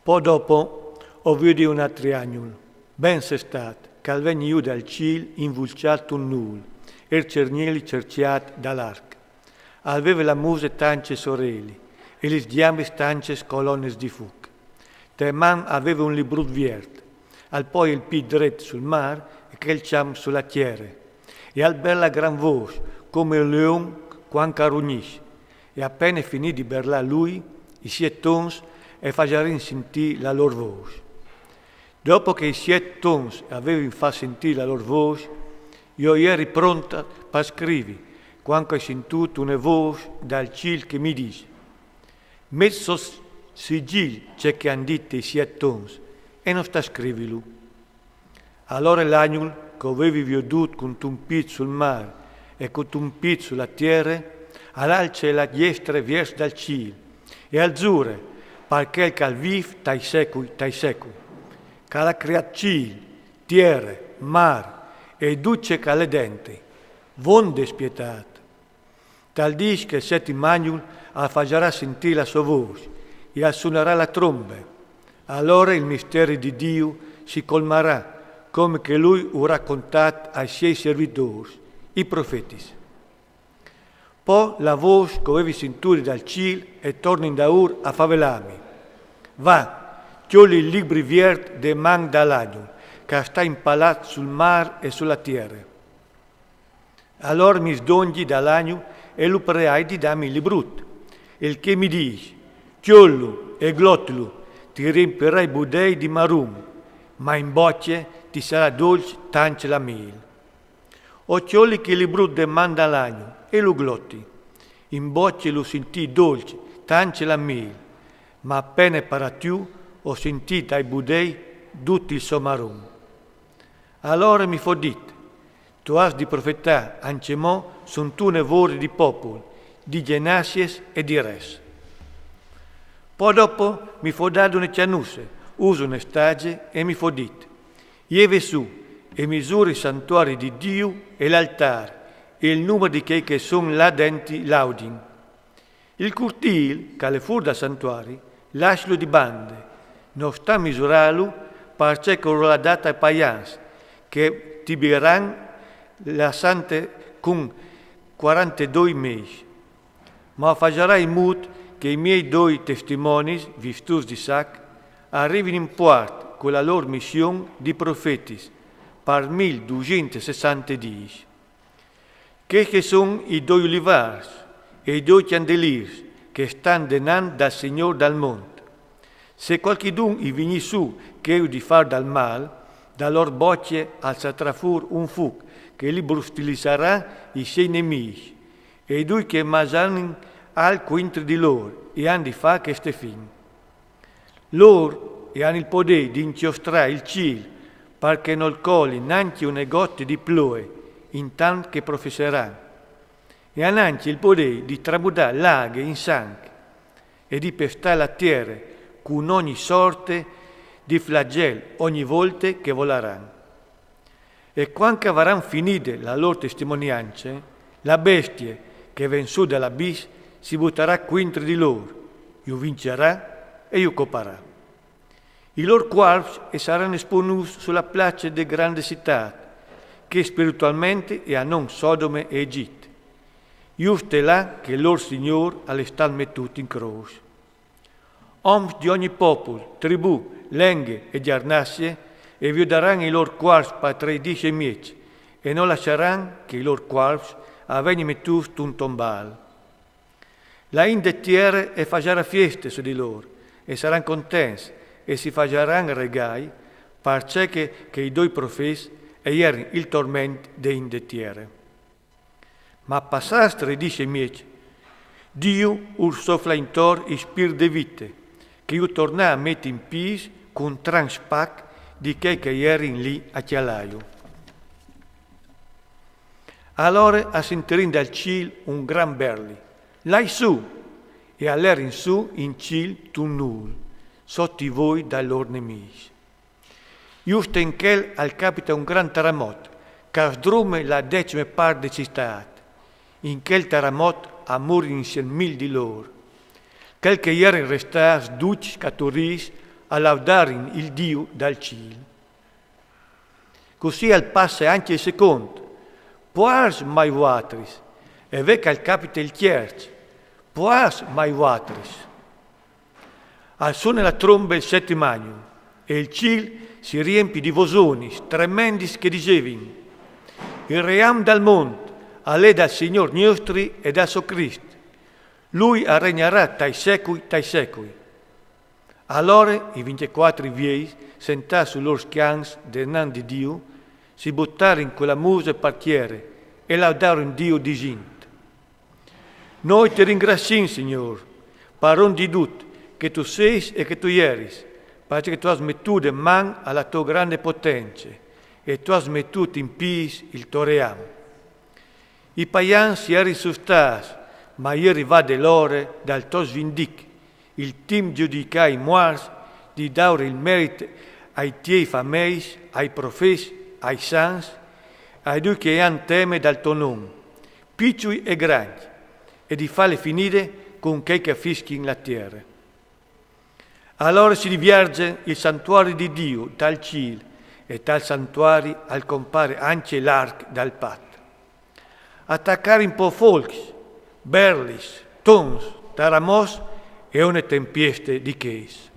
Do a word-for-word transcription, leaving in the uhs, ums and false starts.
Po dopo o vidi un altri agnul, ben sestat, che al vegni jù dal cîl invulciât un nûl, e il cernieli cerciât dal arc. Al veve la muse tancje soreli e lis gjambis tancjes colonis di fûc. Te man al veve un librut viert, al poie il pît dret sul mâr e chel cjamp su la tiere, e al berla a gran vôs, come un leon cuant che al rugnìs, e a pene finît di berlâ lui, i siet tons e fasarìn sintî la lôr vôs. Dopo che i siet tons a vevin fat sintî la lôr vôs, jo o jeri pront par scrivi, cuant che o ai sintût une vôs dal cîl che mi dîs: «Met sot sigîl ce che a àn dit i siet tons e no sta scrivilu.» Alore l'agnul, che o vevi viodût cuntun pît sul mâr e cuntun pît su la tiere, al alce la diestre viers dal cîl e al zure, par chel che al vîf tai secui tai secui, che al à criât cîl, tiere, mâr e dut ce che al è dentri: «Vont despietât!» Tal dîs che il setim agnul al fasarà sintî la sô vôs e al sunarà la trombe. Alore il misteri di Diu si colmarà, come che lui u racontà ai siei servidôrs, i profetis. Po la vôs che o vevi sintudi dal cîl e torni indaûr a favelâmi: «Va, cjoli il libri viert de man dal agnul, che al sta impalât sul mâr e su la tiere.» Alore mi sdongji dal agnul e lu preai di dâmi il librut. E il che mi dîs: «Cjollu e glottilu, ti riempirai i budei di marum, ma in bocje ti sarà dolç tancje la mîl.» O cjoli chel librut de man dal agnul e lu glotti. In bocje lu sintî dolç tancje la mîl, ma a pene parât jù o sintì tai budei dut il so marum. Alore mi fo dit: «Tu âs di profetâ ancjemò suntune vore di popul, di gjenassiis e di res.» Po dopo mi fo dade une cjanusse, use une stagje e mi fo dit: «Jeve sù e misure il santuari di Diu e l'altâr e il numar di chei che a son là dentri laudin.» Il curtîl, che al è fûr dal santuari, lassilu di bande, no sta misurâlu, parcè che lu à dât ai paians, che ti biaran la sante cun cuarantedoi mês. Ma o fasarai in mût che i miei doi testimonis, vistûts di sac, a rivin in puart cu la lôr mission di profetis, par mil dusinte e sessante dîs. Chei che a son i doi ulivârs e i doi cjandelîrs che a stan denant dal Signôr dal mont. Se cualchidun i vignìs sù chei di fâ dal mâl, da lôr bocje al saltarà fûr un fûc che li brustilissarà i siei nemîs, e doi che a masarin alc cuintri di lôr e a àn di fâ cheste fin. Lôr a àn il podei di incjostrâ il cîl, par che nol coli nancje une gote di ploie, intant che a professaran. E a àn ancje il podei di tramudâ la aghe in sanc e di pestâ la tiere cun ogni sorte di flagjel ogni volte che a volaran. E cuant che a varan finide la lôr testimoniance, la bestie che e ven sù dal abìs si butarà cuintri di lôr, ju vincerà e ju coparà. I lôr cuarps a saran esponûts su la place de grande citât, che spiritualmentri e je a non Sodome e Egjit. Juste là che il lôr Signôr al è stât metût in crôs. Oms di ogni popul, tribù, lenghe e gjarnassie a viodaran i lôr cuarps par trê dîs e mieç, e no lassaran che i lôr cuarps a vegnin metûts intun tombâl. La int de tiere e fasarà fieste su di lôr, e saran contents, e si fasaran regâi, parcè che, che i doi profets a jerin il torment de int de tiere. Ma passâts trê dîs e mieç, Diu ur soflà intor il spirt de vite, che ju tornà a meti in pîts cun trant spacs di chei che a jerin li a cjalâju. Alore a sintirin dal cîl un grant berli: «Lai sù!» E a lerin sù in cîl intun nûl, sot i voi dai lôr nemîs. Juste in chel al capita un grant taramot, che al sdrume la decime part de citât. In chel taramot a murin siet mil di lôr. Chei che a jerin restâts ducj scaturîts a laudarin il Diu dal cîl. Cussì al passe ancje il secont: «Puars mai vuatris», e ve che al capite il tierç: «Puars mai vuatris». Al sune la trombe il setim agnul, e il cîl si riempie di vosonis tremendis che disevin: «Il ream dal mont al è dal Signôr gnostri e dal so Crist. Lui al regnarà tai secui tai secui». Alore i vincjecuatri vieis, sentâts sui lôr scjans denant di Diu, si butarin cu la muse par tiere e laudarin Diu disint: «Nô ti ringraciìn, Signôr, paron di dut, che tu sês e che tu jeris, parcè che tu âs metût man a la tô grande potence e tu âs metût in pîts il to ream». I paians si jerin sustâts, ma e je rivade l'ore dal to svindic, il timp di judicâ i muarts, di daur il merit ai tiei fameis, ai profets, ai sants, a ducj che a àn teme dal to non, piçui e grancj, e di fâle finide cun chei che a fischin la tiere. Alore si divierze il santuari di Diu dal cîl, e tal santuari al compare ancje l'arc dal pat. A tacarin po folcs, berlis, tons, taramòs e une tempieste di chês.